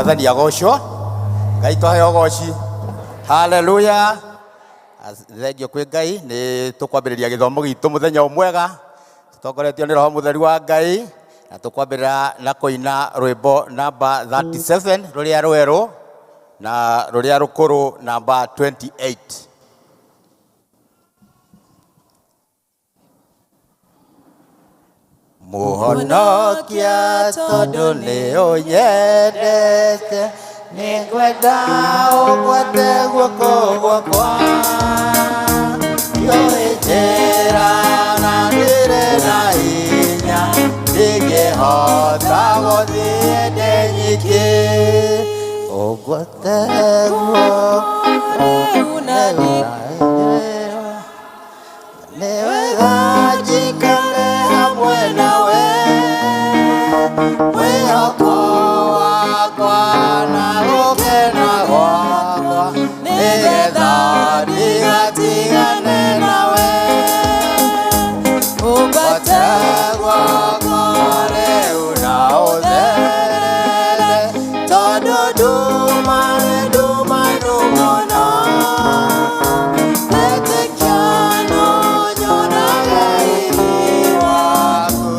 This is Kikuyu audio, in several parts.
Mwathani agocwo. Ngai twahe ũgoci. Haleluya. Thengio kwĩ Ngai nĩ tũkwambĩrĩria gĩthomo gitũ mũthenya ũmwega tũtongoretio nĩ Roho Mũtheru wa Ngai na tũkwambĩrĩra na kũina rwĩmbo namba 37 rũrĩa rwerũ na rũrĩa rũkũrũ namba 28. Mũhonokia tondũ nĩ ũnyendete nĩngwenda ũgwate guoko gwakwa ndiũĩ njĩra na ndĩrĩ na hinya ndingĩhota gũthiĩ ndĩ nyiki ũgwate guoko nĩ wega njikare hamwe nawe mwĩhoko wakwa na gũkena gwakwa nĩgetha ndigatigane nawe ũgwate guoko rĩu na ũtherere tondũ nduma nĩ ndumanu mũno Etĩkia no nyonage riiri waku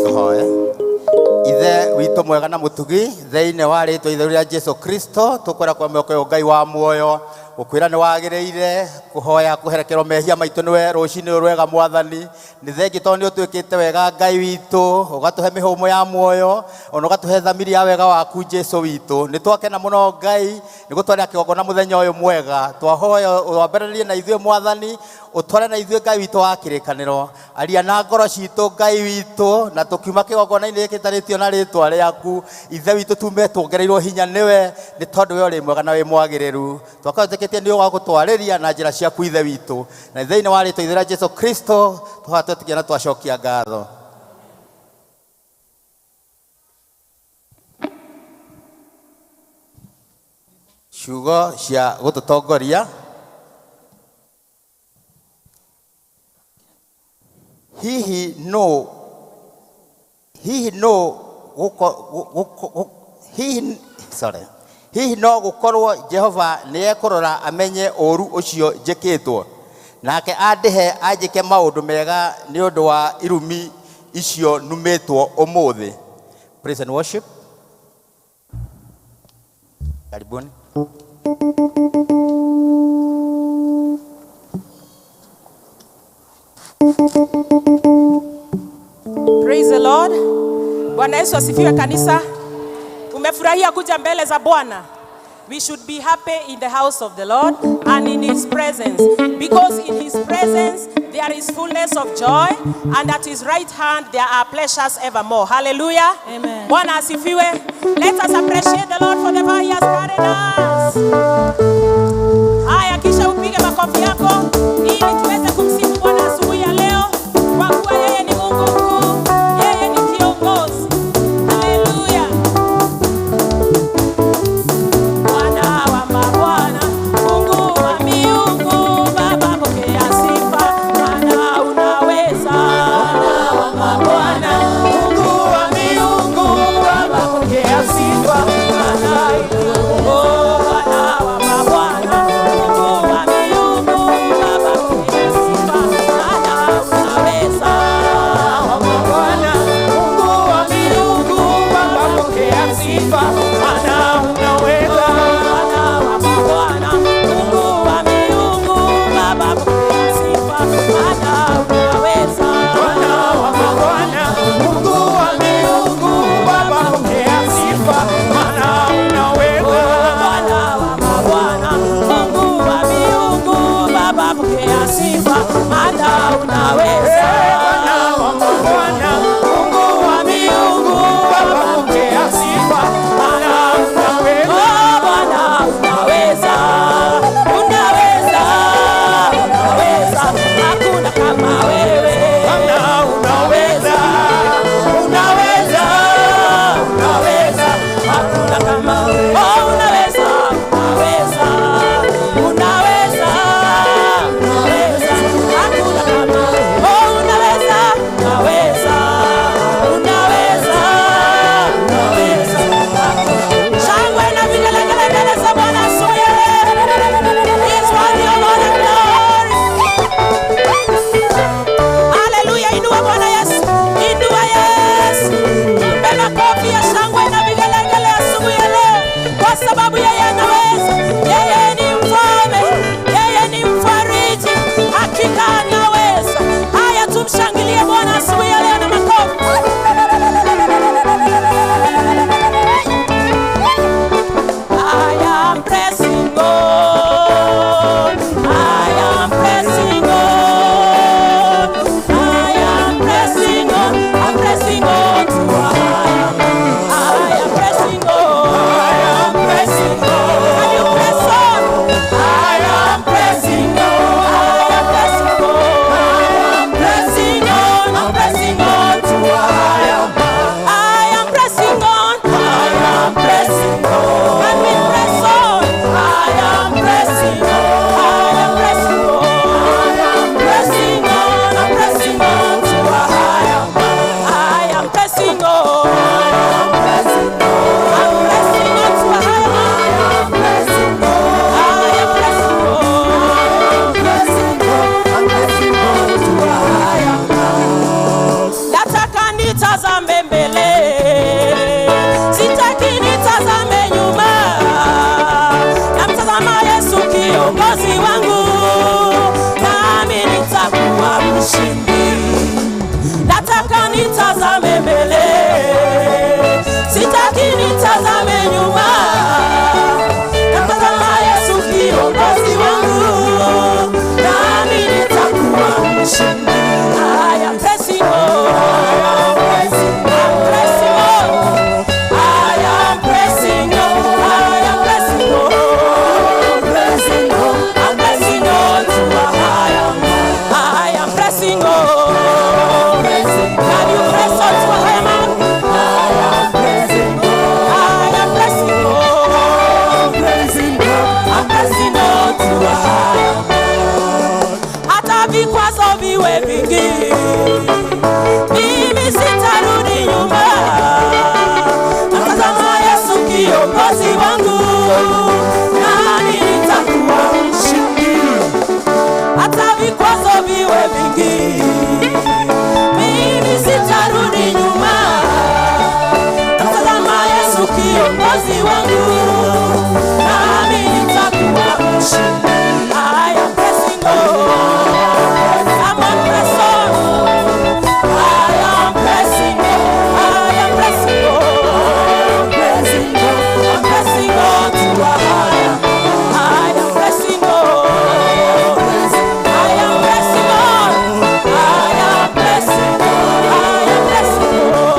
Tũhoe. Ithe witũ mwega na mũtugi thĩinĩ wa rĩtwa itheru rĩa Jesu Kristo tũkwĩra kwa mĩoko ya Ngai wa muoyo gũkwĩra nĩ wagĩrĩire kũhoya kũherekerwo mehia maitũ nĩwe rũcinĩ rũrũ rwega mwathani nĩ thengi tondũ nĩ ũtwĩkĩte wega Ngai witũ ũgatũhe mĩhũmũ ya muoyo ona ũgatũhe thamiri ya wega waku Jesu witũ nĩ twakena mũno Ngai nĩ gũtwarĩra kĩgongona mũthenya ũyũ mwega twahoya wambĩrĩrie na ithuĩ mwathani ũtware na ithuĩ Ngai witũ wa kĩrĩkanĩro aria na ngoro citũ Ngai witũ na tũkiuma kĩgongona-inĩ gĩkĩ tarĩtio na rĩtwa rĩaku ithe witũ tume tuongereirwo hinya nĩwe nĩ tondũ we ũrĩ mwega na wĩ mwagĩrĩru twakorwo twĩtĩkĩtie nĩ ũgagũtwarĩria na njĩra ciaku ithe witũ na thĩinĩ wa rĩtwa ithe rĩa Jesu Kristo tũhoya twetĩkia na twacokia ngatho. Ciugo cia gũtũtongoria hihi no hihi no guko guko hihi sorry hihi no gukorwo Jehova nĩ ekũrora amenye ũru ũcio njĩkĩtwo nake andĩhe anjĩke maũndũ mega nĩ ũndũ wa irumi icio numĩtwo ũmũthĩ. Praise and worship. Karibuni. Praise the Lord. Bwana Yesu asifiwe kanisa. Umefurahia kuja mbele za Bwana? We should be happy in the house of the Lord and in his presence, because in his presence there is fullness of joy, and at his right hand there are pleasures evermore. Hallelujah. Amen. Bwana asifiwe. Let us appreciate the Lord for the far he has carried us. Haya, kisha upige makofi yako ili tuweze kumsifu Bwana asubuhi ya leo, kwa kuwa yeye ni Mungu mkuu, yeye ni kiongozi. Hallelujah. Bwana wa mabwana, Mungu wa miungu, Baba pokea sifa, maana unaweza. Bwana wa mabwana, Mungu wa miungu, Baba pokea sifa, maana unaweza. Bwana wa mabwana, Mungu wa miungu, Baba mkombozi wangu, nami nitakuwa mshindi. I am pressing on. Come on, press on. I am pressing on. I am pressing on. I'm pressing on to a higher. I am pressing on. I am pressing on. I am pressing on. I am pressing on.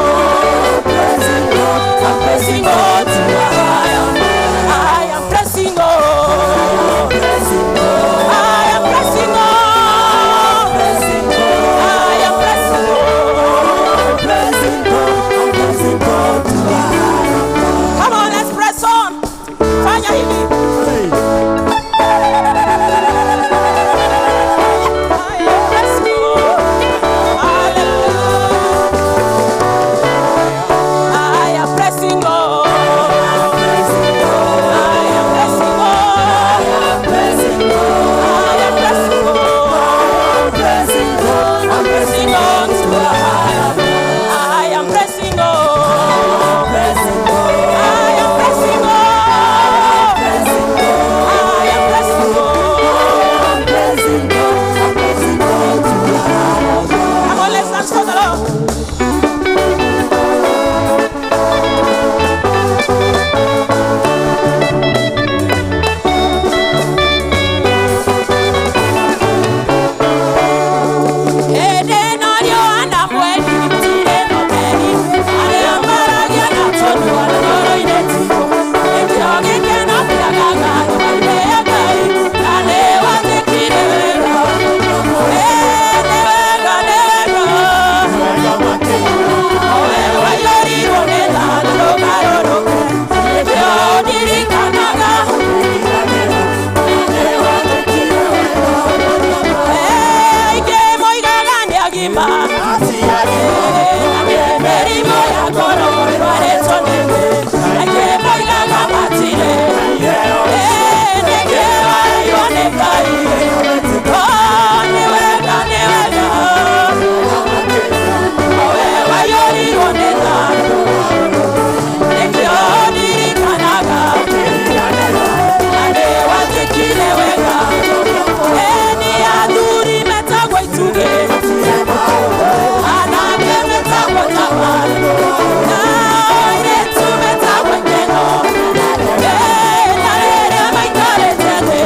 I'm pressing on to a higher. I am pressing on. I am pressing on. I am pressing on. Come on, let's press on. Fanya hivi. I am pressing on. Hallelujah. I am pressing on. I am pressing on. I am pressing on. I'm pressing on to a higher. I am pressing on. I am pressing on. I am pressing on. Come on, let's dance for the Lord. Hĩndĩ ĩno riũa na mweri itirĩ na ũtheri, arĩa maragia na tũnua na ngoro-inĩ tiguo. Nĩkĩo gĩkeno kĩagaga nyũmba-inĩ ya Ngai, na nĩwatĩkire wega. Ĩĩ, nĩ wega, nĩ wega. Owe waiyũrirwo nĩ tha na ndũgarũrũke, nĩkĩo ndirikanaga. Aingĩ moigaga nĩ agima, mĩrimũ ya ngoro ĩrwarĩtwo nĩ thĩ. Aingĩ moigaga matirĩ, nĩkĩo waheirwo nĩ Ngai. Oh, nĩ wega, nĩ wega. Owe waiyũrirwo nĩ tha, nĩkĩo ndirikanaga. Na nĩwathĩkire wega. Eni athuri metagwo itugĩ, anake metagwo tama, na airĩtu metagwo ikeno. Na rĩrĩa maikarĩte thĩ,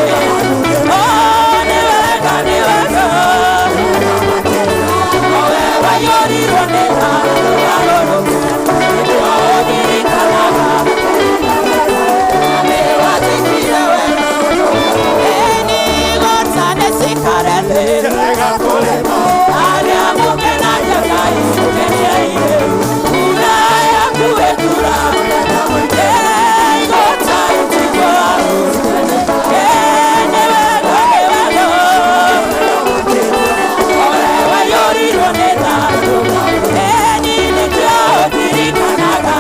oh, nĩ wega, nĩ wega. Owe waiyũrirwo nĩ tha, ndũgarũrũke, nĩkĩo ndirikanaga. Nĩwathĩkire wega. Eni igota nĩcikare thĩ, arĩa mũkenagia Ngai mũkeniei rĩu, kura yaku ĩkura. Igota itigwo. Nĩ wega, nĩ wega. Owe waiyũrirwo nĩ tha, eni nĩkĩo ndirikanaga.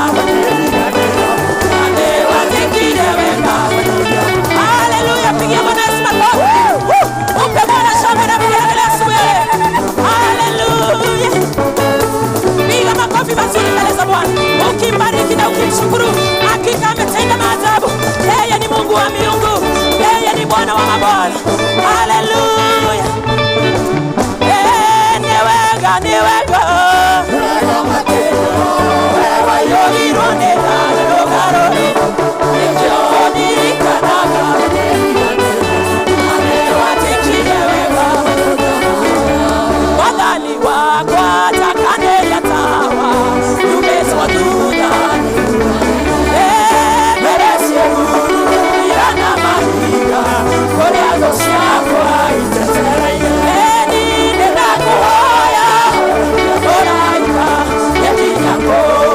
Na nĩwathĩkire wega. Haleluya, pigia Bwana Yesu makofi. Umpe Bwana shangwe na vigelegele asubuhi ya leo. Haleluya. Piga makofi mazuri mbele za Bwana, ukimbariki na ukimshukuru. Hakika ametenda maajabu. Yeye ni Mungu wa miungu, yeye ni Bwana wa mabwana. Haleluya. Eh, ni wega, ni wega. Waiyũrirwo nĩ tha na ndũgarũrũke, nĩkĩo ndirikanaga. Nĩwathĩkire wega. Mwathani wakwa takanĩria tawa yumĩtwo thutha. Mbere ciĩhuru na mahiga kũrĩa thũ ciakwa itetereire. Ĩni nĩndakũhoya mũraika gĩkinya kũu.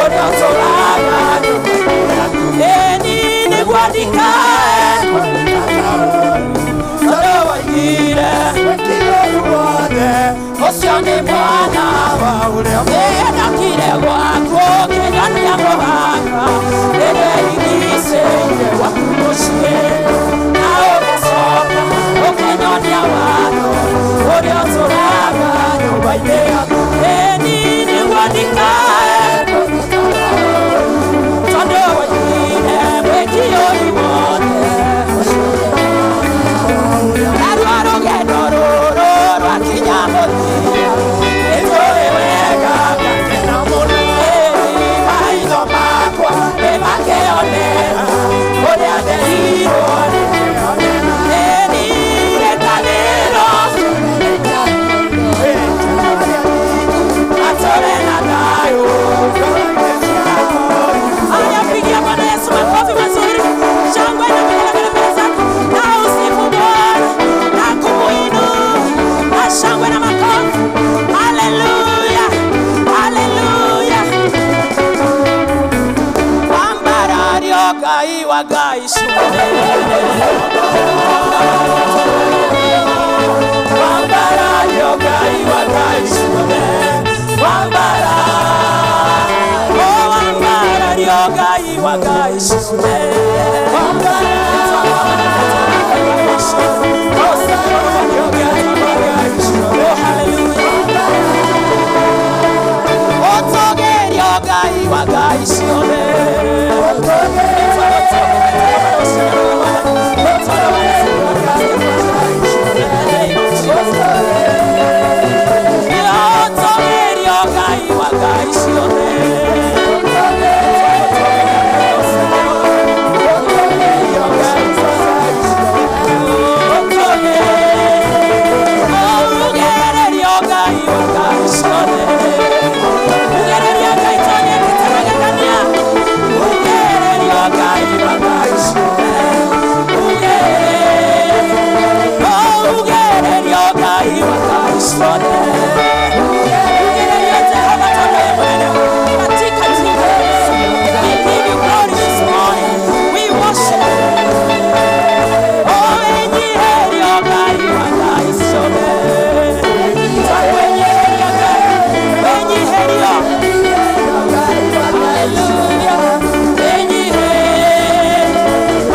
Ũrĩa ũtũũraga ĩni nĩguo ndikae tondũ waigire ũcio nĩ mwana wa ũrĩa ndokire gwaku ũkĩnyonia mũhaka nĩndĩrigicĩire gwaku mũciĩ na ũgĩcoka ũkĩnyonia watho ũrĩa ũtũũraga nyũmba-inĩ yaku ĩni nĩguo ndikae tondũ waigire mwĩki ũyũ wothe naruo rũgendo rũrũ rwakinya mũthia nĩtũĩ wega ngakena mũno ĩni maitho makwa nĩmakĩonera ũrĩa nderirwo ĩni rĩtanĩro atũre na thayũ. Haya, pigia Bwana Yesu makofi mazuri, shangwe na vigelegele mbele zako, na usifu Bwana na kumuinua na shangwe na makofi. Haleluya, haleluya. Wambarario Ngai wa Ngai ciothe, wambarario Ngai wa Ngai ciothe, wambara oh wambarario Ngai wa Ngai ciothe, oh haleluya. Otogerio Ngai wa Ngai ciothe. Otogerio Ngai wa Ngai ciothe. Ugererio Ngai wa Ngai ciothe. Ugererio Ngai tonyekete magegania. Ugererio Ngai wa Ngai ciothe. Ugererio Ngai wa Ngai ciothe. Ugererio Jehova tondũ wĩ mũnene. Katika jina la Yesu. We give you glory this morning. We worship you. Oh, enyiherio Ngai wa Ngai ciothe. Twanyiherio Ngai. Enyiherio. Hallelujah.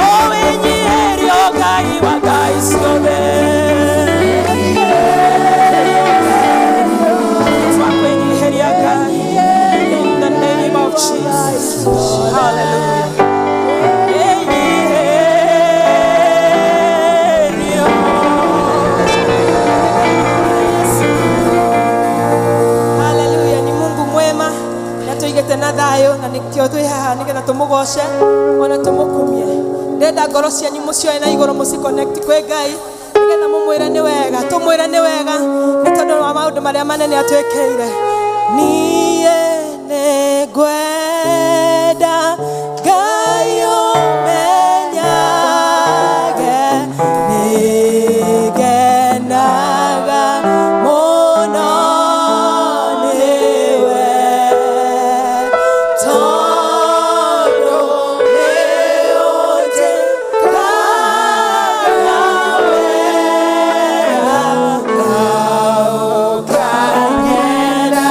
Oh, enyiherio Ngai wa Ngai ciothe. Twakwenyiheria Ngai. In the name of Jesus. Hallelujah. Enyiherio. Haleluya, ni Mungu mwema na tuigete na thayo na nikio twi haha nigetha tumugoce ona tumukumie. Ndenda ngoro cianyu mucioe na iguru muci connect kwi Ngai nigetha mumwire ni wega, tumwire ni wega ni tondu wa maundu maria manene atwikeire. Niĩ nĩngwenda Ngai ũmenyage nĩngenaga mũno nĩwe tondũ nĩũnjĩkaga wega na ũkanyenda.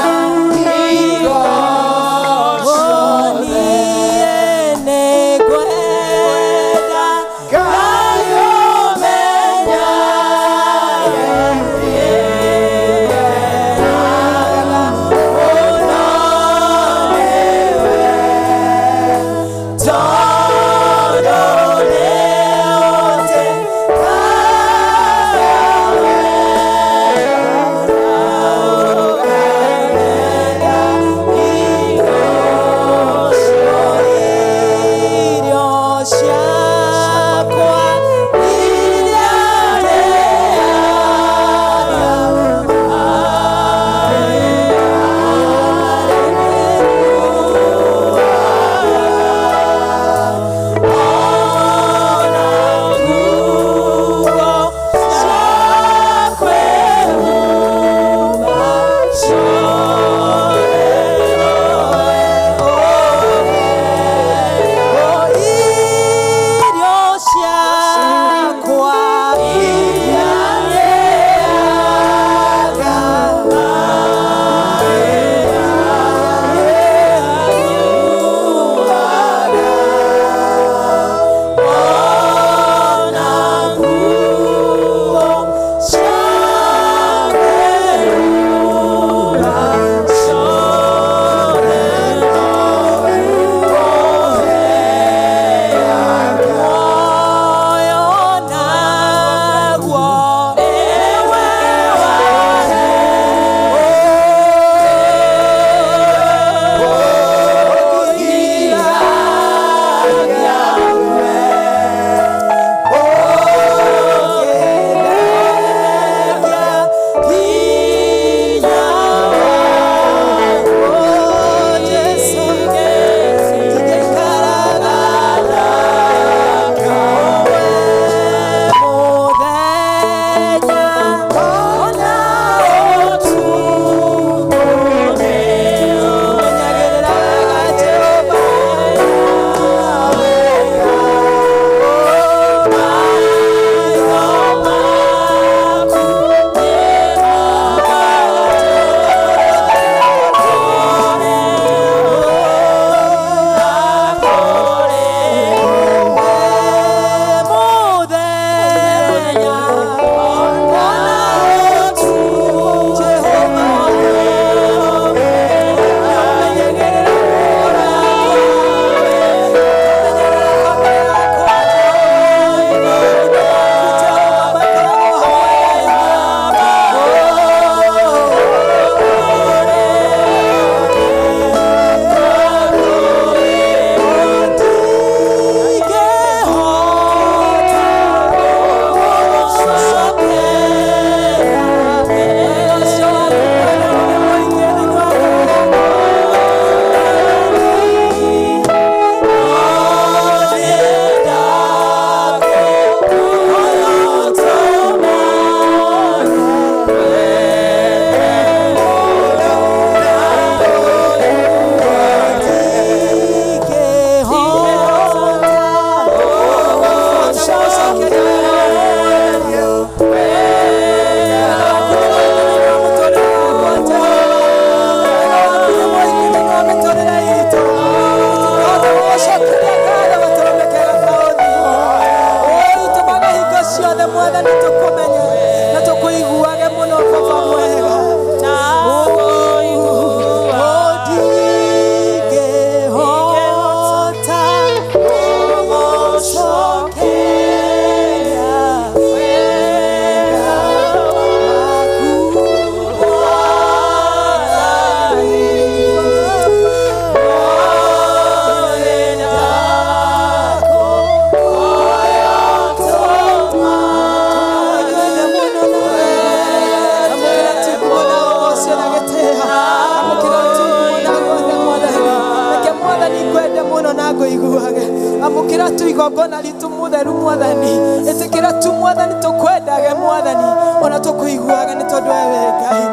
Ĩtĩkĩra tu igongona ritũ mũtheru mwathani. Ĩtĩkĩra tu mwathani tũkwendage mwathani ona tũkũiguaga nĩ tondũ we wĩ Ngai.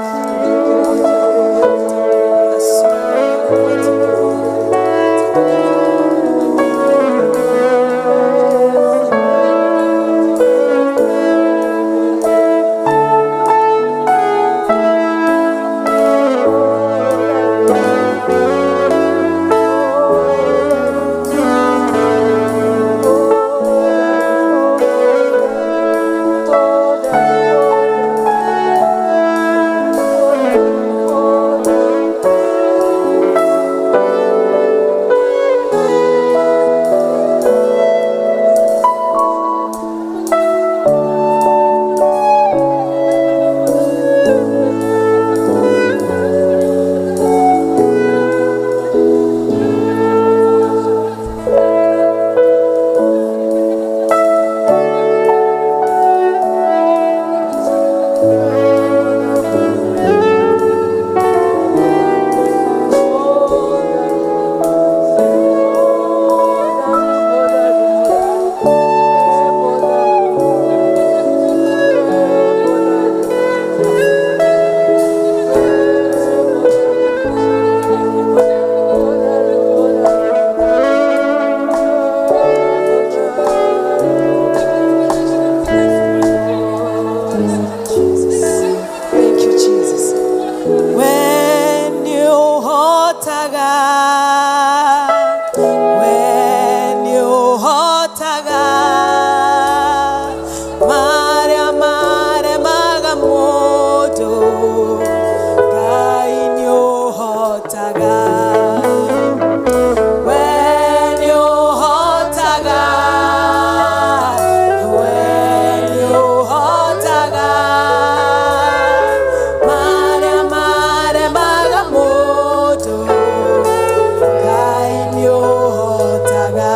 Thank you, Jesus. When you hotaga, when you hotaga, mare mare magamoto, Ngai nĩũhotaga. When you hotaga, when you hotaga, mare mare magamoto, Ngai nĩũhotaga,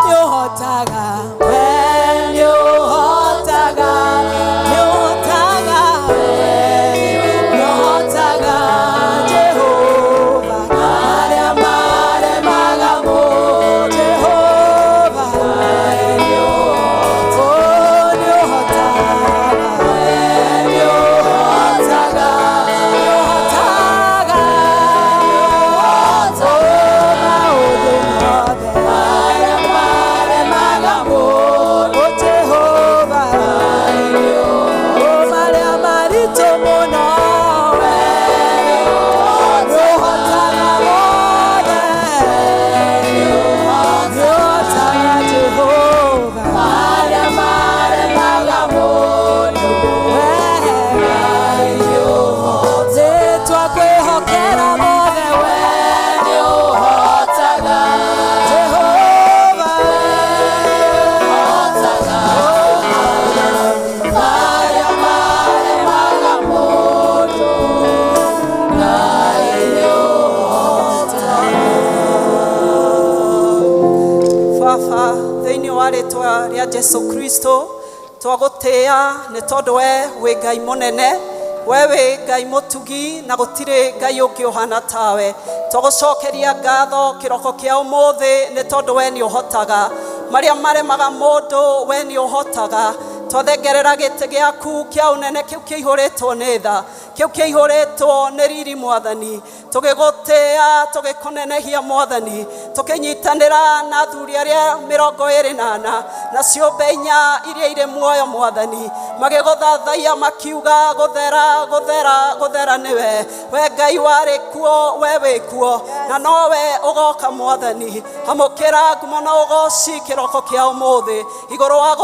nĩũhotaga. When you hotaga, nĩũhotaga, when nĩũhotaga, Jehovah, mare mare magamoto, Jehovah, oh nĩũhotaga, nĩũhotaga, nĩũhotaga, oh maũndũ mothe, mare mare magamoto, oh Jehovah, oh marĩa maritũ mũno, nĩũhotaga mothe, nĩũhotaga Jehovah, mare mare magamoto, nĩtwakwĩhokera mothe, we nĩũhotaga, Jehovah, Baba thĩinĩ wa rĩtwa rĩa Jesu Kristo twagũtĩĩa nĩ tondũ we wĩ Ngai mũnene, we wĩ Ngai mũtugi na gũtirĩ Ngai ũngĩ ũhana tawe. Twagũcokeria ngatho kĩroko kĩa ũmũthĩ nĩ tondũ we nĩ ũhotaga marĩa maremaga mũndũ, we nĩ ũhotaga. Twathengerera gĩtĩ gĩaku kĩa ũnene kĩu kĩihũrĩtwo nĩ tha, kĩu kĩihũrĩtwo nĩ riri mwathani, tũgĩgũtĩĩa tũgĩkũnenehia mwathani, tũkĩnyitanĩra na athuri arĩa 24 na ciũmbe inya iria irĩ muoyo mwathani, magĩgũthathaiya makiuga gũthera gũthera gũthera nĩwe, we Ngai warĩ kuo, we wĩ kuo na nowe ũgoka mwathani. Amũkĩra ngumo na ũgoci kĩroko kĩa ũmũthĩ igũrũ wa